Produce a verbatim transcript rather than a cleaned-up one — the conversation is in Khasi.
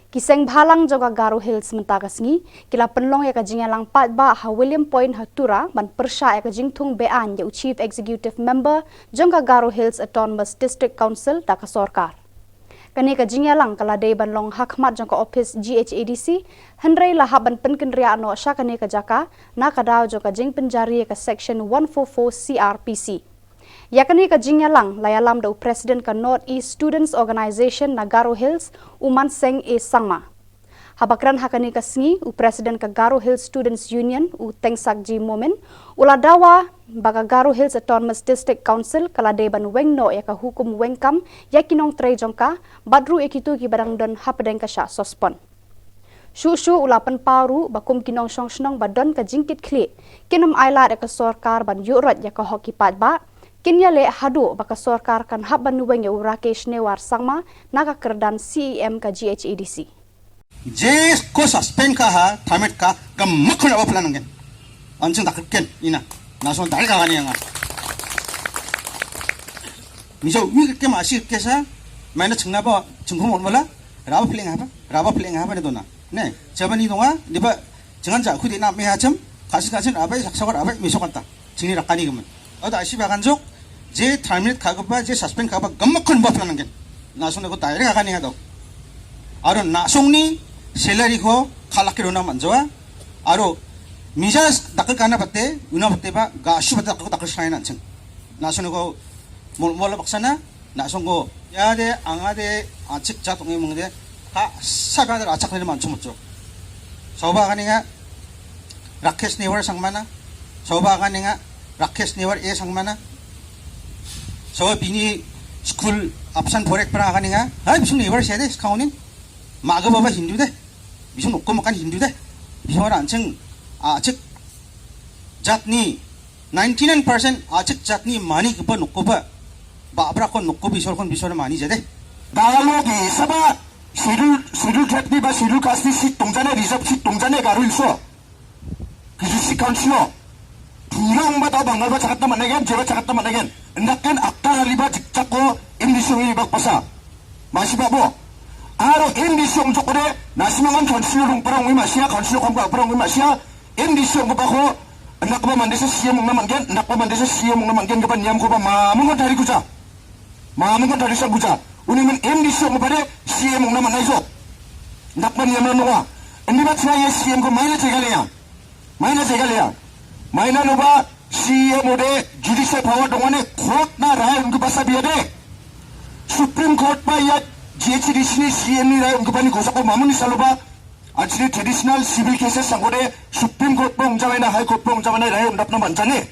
Ki seng bhalang jong ka Garo Hills mynta ka sngi ki la pynlong ïa ka jingïalang paidbah ha William Point ha Tura ban pyrshah ïa ka jingthung beaiñ ïa u Chief Executive Member jong ka Garo Hills Autonomous District Council da ka sorkar. Kane ka jingïalang ka la dei ban long ha khmat jong ka ophis G H A D C, hynrei la hap ban pynkynriah noh sha kane ka jaka na ka daw jong ka jingpynjari ïa ka Section one four four C R P C. Ïa kane ka jingïalang la ïalam da u President ka North East Students Organisation na Garo Hills, u Manseng A Sangma. Haba kren ha kane ka sngi, u President ka Garo Hills Students Union, u Tengsakji Momin, u la dawa ba ka Garo Hills Autonomous District Council ka la dei ban weng noh ïa ka hukum weng kam ïa ki nongtrei jong ka, bad ruh ïa kito kiba dang don hapdeng ka shah sospon. Shuh shuh u la pynpaw ruh ba kum ki nongshong shnong ba don ka jingkitkhlieh, kin ym ailad ïa ka sorkar ban ïuhroit ïa ka hok ki paidbah, kin ïaleh haduh ba ka sorkar kan hap ban weng ïa u Rakesh Newar Sangma na ka kyrdan C E M ka G H A D C. Je ko suspend ka ha, thamet ka, ka makhun aba plan ngen. Anjing tak ken, ina. Na son dari ka kani nga. Mijo wi ke ma shi ke sa, mana chingna ba, chingkhum wala, raba pling haba, raba pling haba ne dona. Ne, chaba ni donga, di ba, jangan ja khudi na me ha cham, kasi kasi abai, sak sabar abai, mi sokanta. Chini rakani kemen. Oda ashi ba kan jok, je terminate ka ba, je suspend ka ba, gam khun ba plan ngen. Na son ko direct ka ni ha do. Aro na song ni, salary ko, khalak ke dona manjoa. Aro, mija dakal kana bate, una bate ba, ga shu bate dakal dakal shai nan ching. Na son ko, mol mol baksana, na song ko, ya de, anga de, achik chat ngi mung de, ha, saga de achak ne man chum chok. Soba kani nga, Rakesh Newar Sangmana. Soba kani nga, Rakesh Newar A Sangmana. Soba bini school absent borek pra kani nga. Hai bisung Newar sede skaunin. Maga baba Hindu de. Bisung nokko makan Hindu de. Bisung ran cheng achik jatni ninety-nine percent achik jatni mani kepa nokko ba. Ba abra kon nokko bisor kon bisor mani jade. Dalo gi saba schedule schedule jatni ba schedule caste ni seat tongjane reserve seat tongjane Garo Hills o. Kisi si council o. Tulang ba ta bangal ba chakat na managen, jeba chakat na managen. Ndaken akta liba chikchako M D C wi bak pasa. Masi ba bo. Aro M D C ong jokode, nasi mangan council rung parang wi masia, council kom ka parang wi masia. M D C ong ba ko, ndak ba mandesa C M ong na mangen, ndak ba mandesa C M ong na mangen ke ba niam ko ba ma, mungo dari kucha. Ma mungo dari sa kucha. Uni men M D C ong ba de, C M ong na manai so. Ndak ba niam na noa. Ini ba chwa ye C M ko maina chegale ya. Maina chegale ya. Maina no ba, C M ode judicial power dongane court na rai unke basa biade. Supreme Court ba ya G H A D C ni C M ni rai unke bani kosa ko mamuni saloba. Actually traditional civil cases sangode Supreme Court bong jawai na High Court bong jawai na rai undap na manjane.